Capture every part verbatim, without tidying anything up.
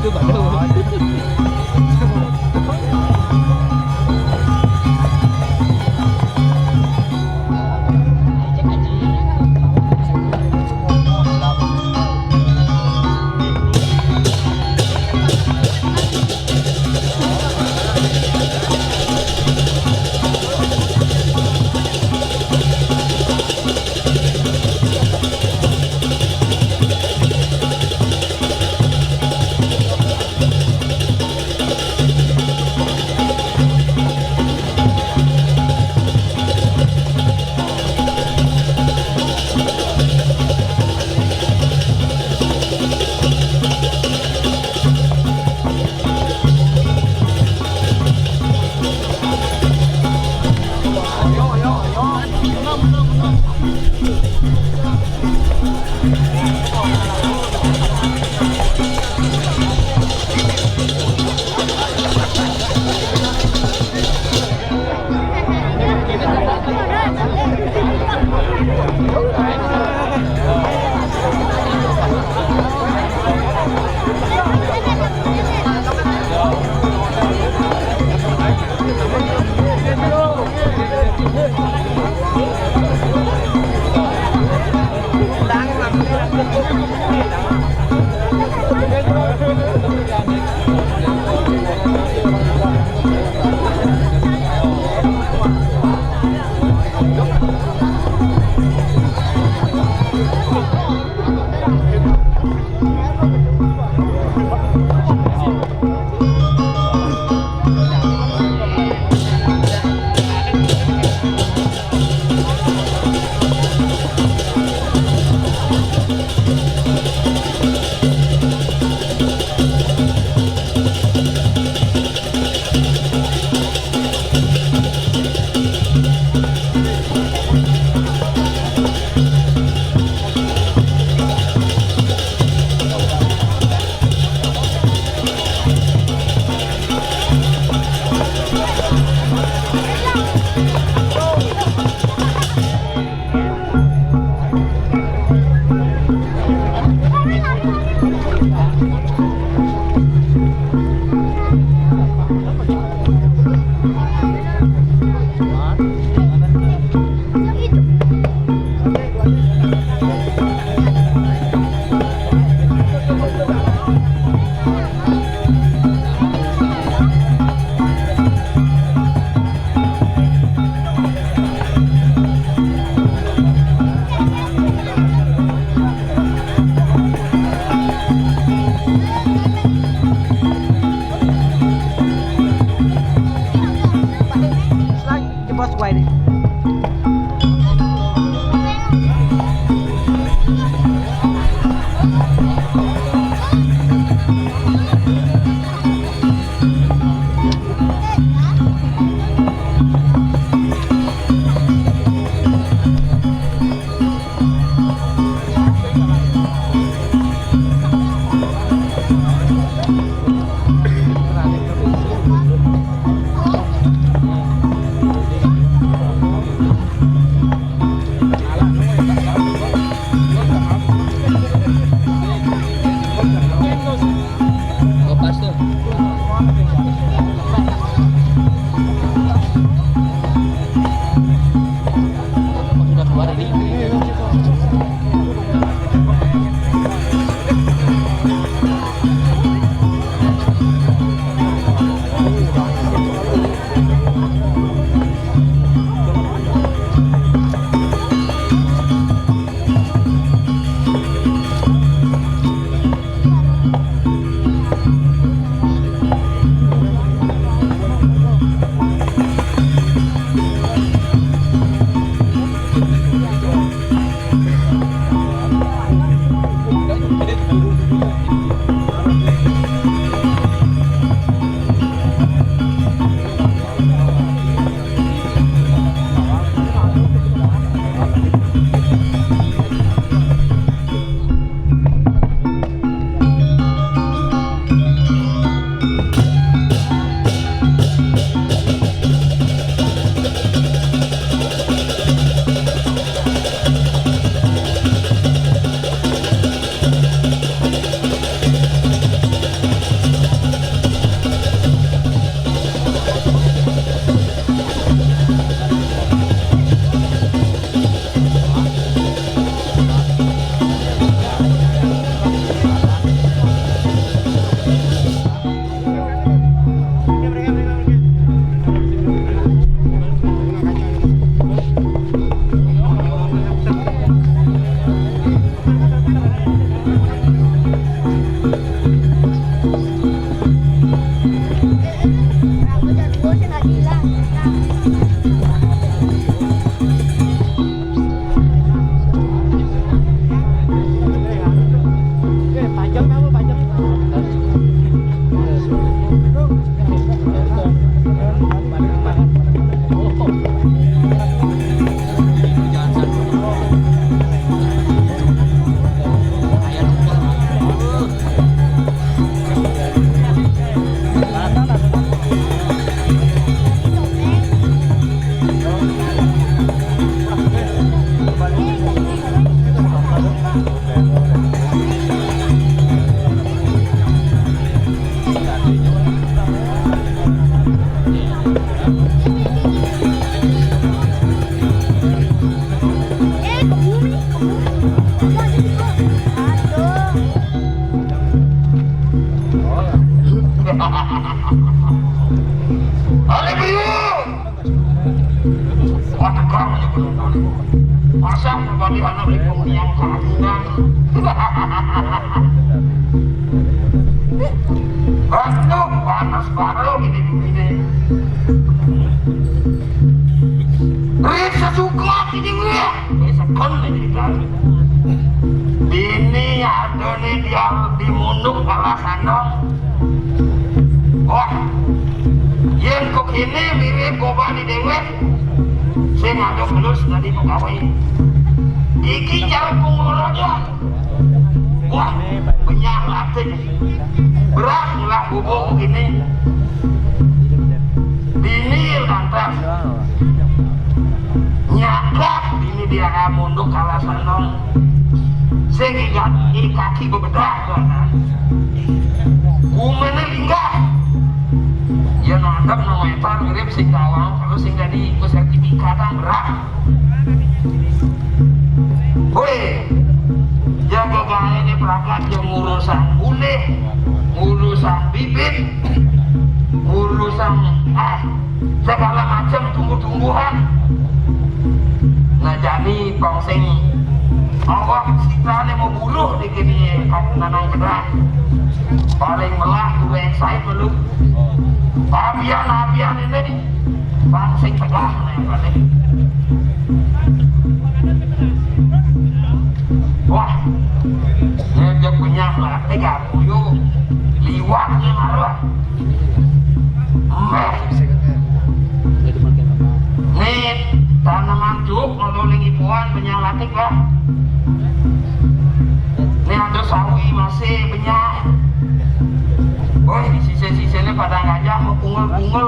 Slide the bus wide. Sang kembali anak di penghunian kampung. Aduh, panas baru ini dunia. Risa suka ini weh. Weh, sekon ini kan. Ini ada nih dia di munduk alas sana. Wah, yen kok ini mirip kobani dewek. Sing ada pelus dari pegawai. Iki cara pengurusnya. Wah, penyang latih. Berat ngelah bubuk ini. Dini lantas. Nyakap dini dia munduk kalah sana. Sing ingat ini kaki bebedak tuh kan. Umene linggah. Ya nandep nang wetan mirip sing tawang, kalau sing dadi ku sertifikatan berat. Woi, jaga gaene perangkat yang ngurusan bulih, ngurusan bibit, ngurusan ah, segala macam tumbuh-tumbuhan. Nah, jadi bang sing awak sitane mau buruh di kini nanang bedah. Paling melah gue excited lu. Abian-abian ini bang sing tegah nih, paling. Wah, ngejek punya latih aku yuk. Liwat nih marwah. Meh. Nih, tanaman juk kalau lagi puan banyak latih, Pak. Nih ada sawi masih banyak. Woi, sisa-sisanya pada ngajak mau pungul-pungul.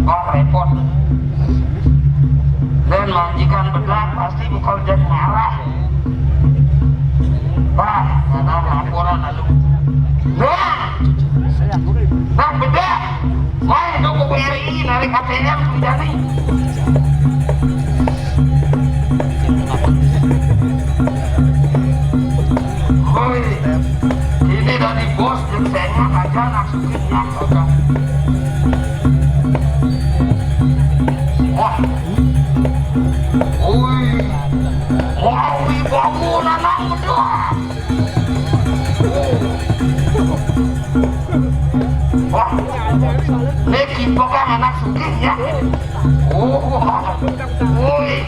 Wah, repot. Dan majikan bedak pasti bakal jadi marah. Bah, ada laporan lalu. Nah, nah bedak. Wah, itu ke B R I narik A T M tuh jadi. Woi, ini dari bos yang saya aja langsung ke. Wah. Woi. Wah, wibawa nanang bedak. Wah. Nek kipak kan anak sugih ya. Oh, wah. Woi.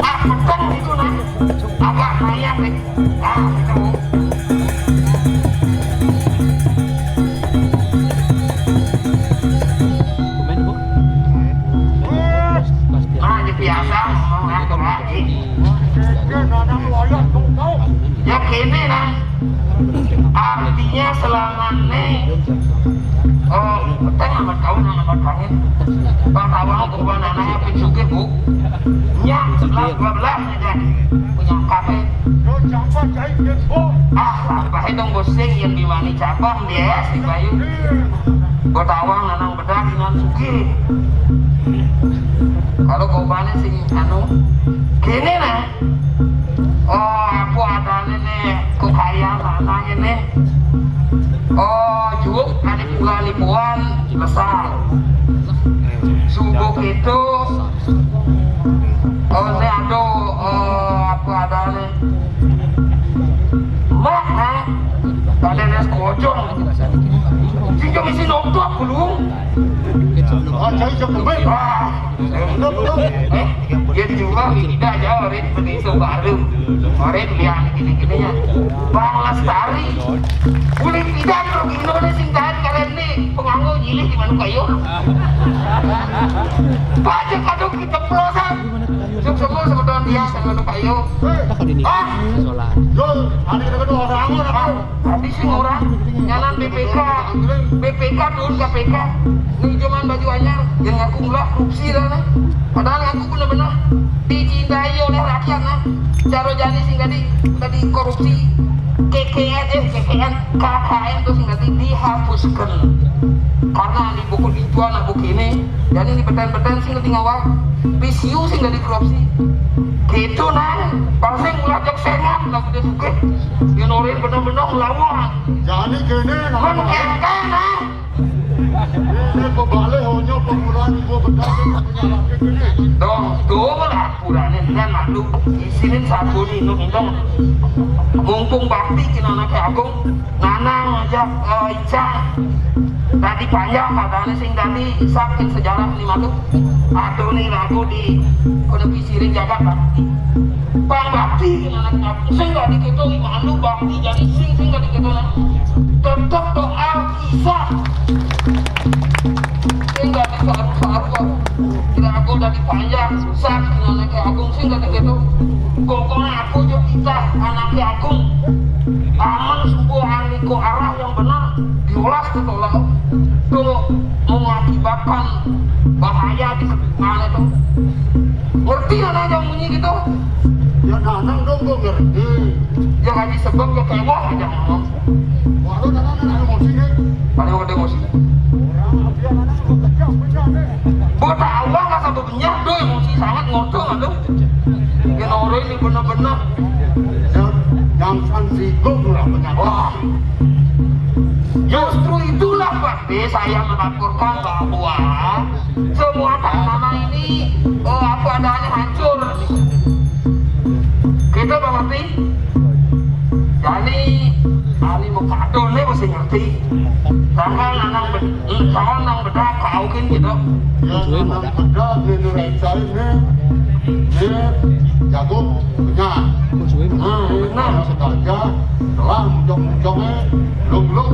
Ah, betul itu, nah. Agak mayat, nih. Ah, itu. Nah, ini biasa, mau ngatur lagi. Ya, gini, nah. Artinya selama ini, oh, beteng amat kau nang amat bangin. Bang Tawang berubah nananya pin sugih, Bu. Nya, sebelas dua belas aja. Punya kafe. Ah, sampah dong bosing yang dimani cabang dia si Bayu. Bang Tawang nanang bedak dengan sugih. Kalau kau balik sing anu, gini nah. Oh, aku ada nih, kekayaan anak ini. Oh, juk, ada pula lipuan besar. Subuh itu, oh, ini ada, oh, apa ada nih. Mak, nah, ada nih sekojong. Sing jom isi nonton aku lu. Oh, jadi jom kembali. Wah. Eh, dia juga tidak jauh, Rin, beli itu baru. Kemarin dia gini-gini ya. Bang Lestari. Boleh tidak kalau gini, boleh sing tahan kalian nih, penganggur nyilih di mana kayu. Baca kadung kita pelosan. Suk semua sebetulnya dia sama kayu. Ah, Jol, ada kita orang apa? Tapi sing orang nyanan B P K, B P K turun K P K. Nih cuman baju anyar, yang ngaku mula korupsi dah nih. Padahal ngaku bener-bener dicintai Oleh rakyat, nah, cara jani sing tadi, tadi korupsi, K K N, eh, K K N, K K N tuh sing tadi dihapuskan. Karena di buku dijual, nah, buku ini, jadi ini beten-beten sing tadi ngawal, P C U sing tadi korupsi. Gitu, nah, paling ulah jok sengat, lah, udah suka. Yang norin bener-bener ngelawan. Jadi gini, nah. Nah, nah. Ini kebalik, hanya pemulaan ibu benar, ini punya laki ini. Dong, tuh, lah, kurangnya dia malu. Isinin satu nih, dong, dong. Mumpung bakti kena anak agung, Nanang aja, eh, Ica. Tadi panjang katanya sing tadi, saking sejarah nih malu. Aduh nih lagu di, kudu bisirin jagat bakti. Pang bakti kena anak agung. Sing gak diketahui malu bakti jadi sing, sing gak diketahui. Tetep doa Ica. Sing gak disaru-saru, kira aku udah dipanjang, susah, kira anak agung sing gak gitu. Pokoknya aku juga kita anak agung. Aman semua aniku arah yang benar, diolah ke tolak. Tuh mengakibatkan bahaya di mana tuh. Ngerti anak yang bunyi gitu? Ya, Nanang dong, gua ngerti. Ya, ngaji sebab ya kayak wah aja ngomong. Waduh, Nanang kan emosi nih. Paling udah emosi. Orang dia Nanang gua kejam bener nih. Gua tahu lah, masa bebenyah tuh emosi sangat ngotot tuh. Ya, orang ini bener-bener. Ya, jangan singgung lah penyakit. Wah. Justru itulah, Pak, saya melaporkan bahwa semua tanaman ini, eh, apa adanya hancur. Kita mengerti? Jadi, ahli mukadon ini mesti ngerti. Tanggal nanang bed-, tanggal nang bedak kau kan gitu. Ya, nanang bedak, ini rencana ini. Ini jagung punya. Nah, ini. Nah. Kalau sengaja, telah muncung-muncungnya, belum-belum.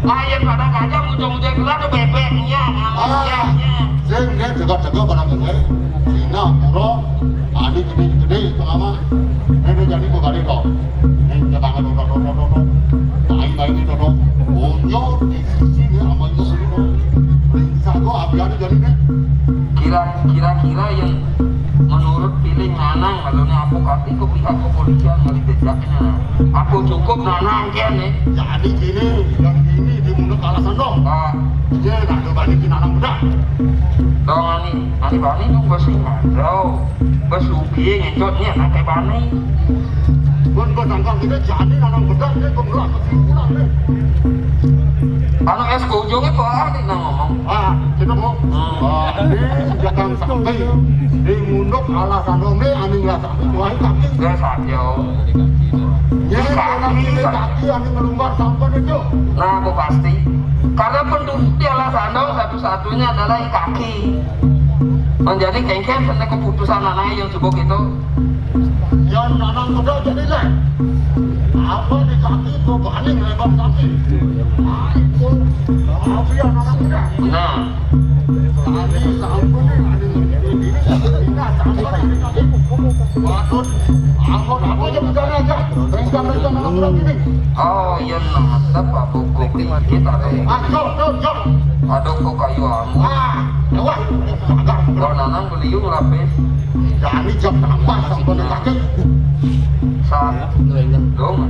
Lain pada gajah muncung-muncung gelar tuh bebeknya, manusianya. Sing dia jaga-jaga barang ini. Sina, pura, ani gede-gede, pengama. Ini jadi kok kali kok. Ini jaga dodok, dodok, dodok. Main-main ini dodok. Bonyol di sini, aman tuh sini, dodok. Periksa gua, api ada jadi nih. Kira-, kira-kira yang menurut pilih Nanang, kalau ini aku kati ke pihak kepolisian kali bejaknya. Aku cukup Nanang kian nih. Jadi gini, yang ini di mundur alasan dong. Ah. Iya, nah, coba ini Nanang bedak. Dong, ani, ani bani dong, bos ingat, bro. Bos ubi ngencotnya, pakai bani. Bun, bun, nangkal kita jadi Nanang bedak, dia pemula kesimpulan nih. Anu es ke ujungnya apa, ah, ini nang ngomong. Ah, kita mau. Hmm. Ah, ini jangan sampai di munduk alasan dome, aning lah sampai tuai kaki. Ya, saja. Ya, kaki, kaki, aning ngelumbar sampan itu. Nah, aku pasti. Karena penduduk di alasan dong satu-satunya adalah kaki. Menjadi kengkeng, kena keputusan anak yang cukup itu. Yang nanang muda jadi leh. Apa di kaki itu bani lebar kaki. Nah, itu. Tapi yang nanang muda. Nah. Tadi sampai nih, ada yang ini, ini, ini, nah, sampai ini kaki. Patut, ampun, apa aja bukan aja. Rencang-rencang nanang muda gini. Oh, iya, nah, tetap buku kita tuh. Ah, jok, jok, jok. Aduh, kok kayu amu. Ah, lewat. Agak. Kalau nanang beliung lapis. Jadi jam tambah sampai kaki. Saat dong.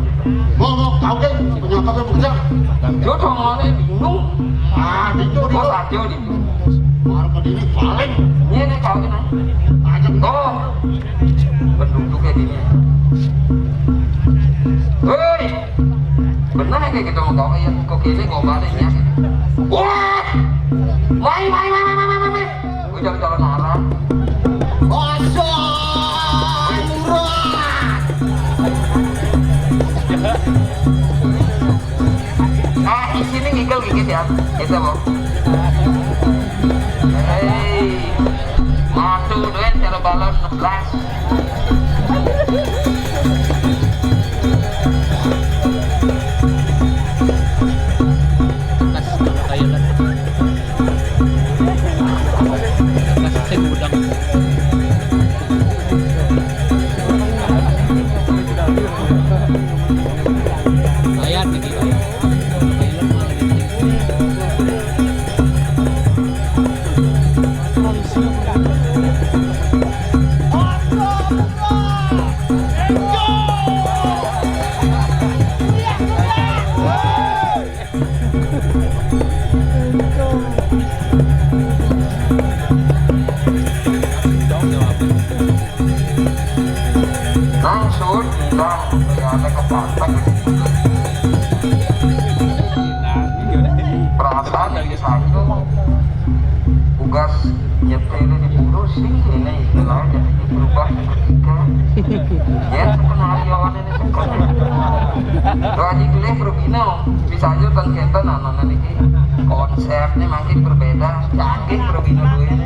Mau, mau tahu kan? Penyapa kan bekerja? Dia dong mana bingung. Ah, itu, itu. Bos aja di. Baru ke sini paling. Ini nih kau ini. Aja. Oh. Penduduk kayak gini. Hei. Benar kayak gitu mau kau yang kok ini kok balik ya. Wah. Mai, mai, mai, mai, mai, mai, mai. Gue jadi calon arah. Ojo, murah. Ah, di sini ngigel gigit ya. Itu, Bu. Hei. Masuk, doyan, cara balon, belas. Tegas, kalau kayu kan. Tegas, sing gudang. Bayar nih, Ki. Bayar malah gitu. Langsung bilang, ya, ada kepatek. Perasaan dari sana tugas nyetir di Purus sih, ini istilahnya jadi berubah ketika. Ya, sekenal yawan ini sekenal. Doa di Gulih Rubino, bisa aja kan kita nanana niki konsepnya makin berbeda, canggih Rubino duit.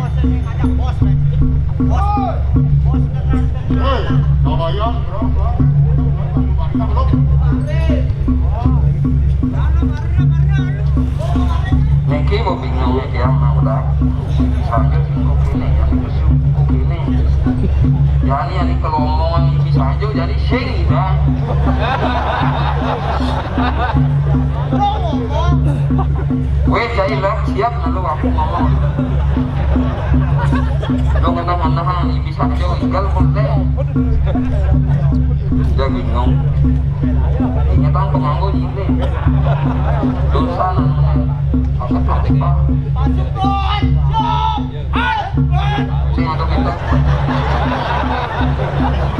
Hei, Nabaya, bro, bro. Niki mau bingung ya, dia mau udah. Misalnya sih kok gini, ya, ini sih kok gini. Ya, ini, ini kalau omongan ini saja, jadi sing, ya. Weh, saya lah, siap, lalu aku ngomong. Lo kena mana, ini bisa aja, tinggal, kok, deh. Dia bingung. Ingat aku nganggo ini. Dosa namanya. Apa, apa, Pak? Sing ada kita.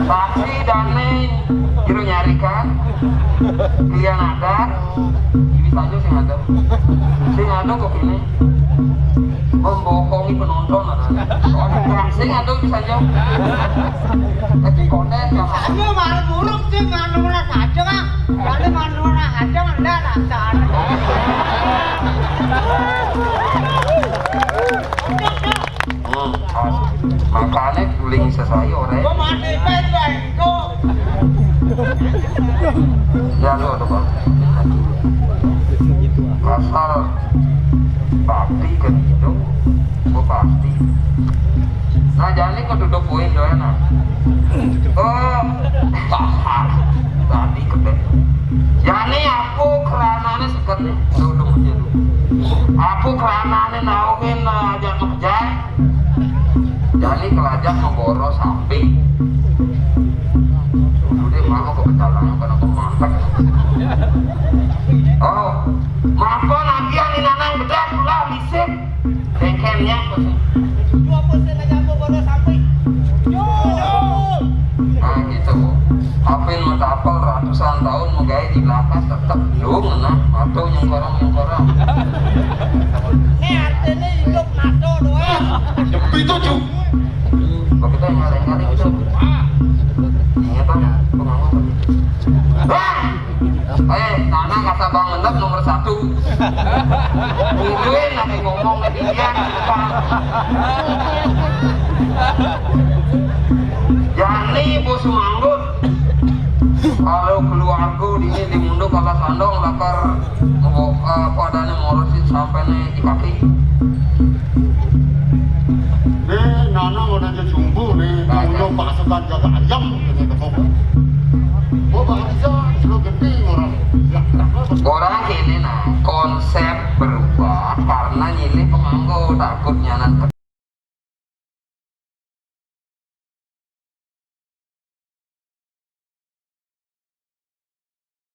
Saksi dane jero nyarikan. Klian ada. Ini saja sing ada. Sing ada kok ini. Membohongi penonton. Sing ada bisa aja. Tapi konten ya. Aku malah buruk sih, malah murah aja, Kang. Kalau malah murah aja, enggak lah, enggak ada. Hmm, pas. Makanya guling sesayo, Rek. Gua mati, Pak, Pak, itu. Ya, lo ada, Bang. Asal bakti kan hidup, gua bakti. Nah, jadi kok duduk poin doyan, nah. Oh, tadi kebet. Jadi aku keranane seket nih, duduk aja dulu. Aku keranane naungin, eh, aja ngerjain. Jadi kelajak mau boros sampai. Udah mau ke pecalang, karena aku mantek. Oh, mangkon agian inanang bedak pula lisik. Bengkelnya apa sih? Dua persen aja aku boros sampai. Yo. Nah, gitu. Apin mau tapel ratusan tahun mau gaya di belakang tetep lu ngena mata nyengkorong-nyengkorong. Ini artinya hidup nato doang. Sepi tuh, Cuk. Kok kita yang ngaling-ngaling itu? Ingat, Bang, pengalaman. Wah! Eh, Nana kata Bang Endep nomor satu. Tungguin lagi ngomong lagi dia. Jani bos manggut. Kalau keluarga di ini di Munduk kata Sandong lakar, eh, padane ngorosin sampai nih di kaki. Nih, Nana mau nanya jumbo nih, Nana. Mau pasukan jaga ayam ini ketemu. Oh, Bang Rizal, lu gede orang. Ya, kenapa? Orang ini nah, konsep berubah karena nyilih pemangku, takutnya nanti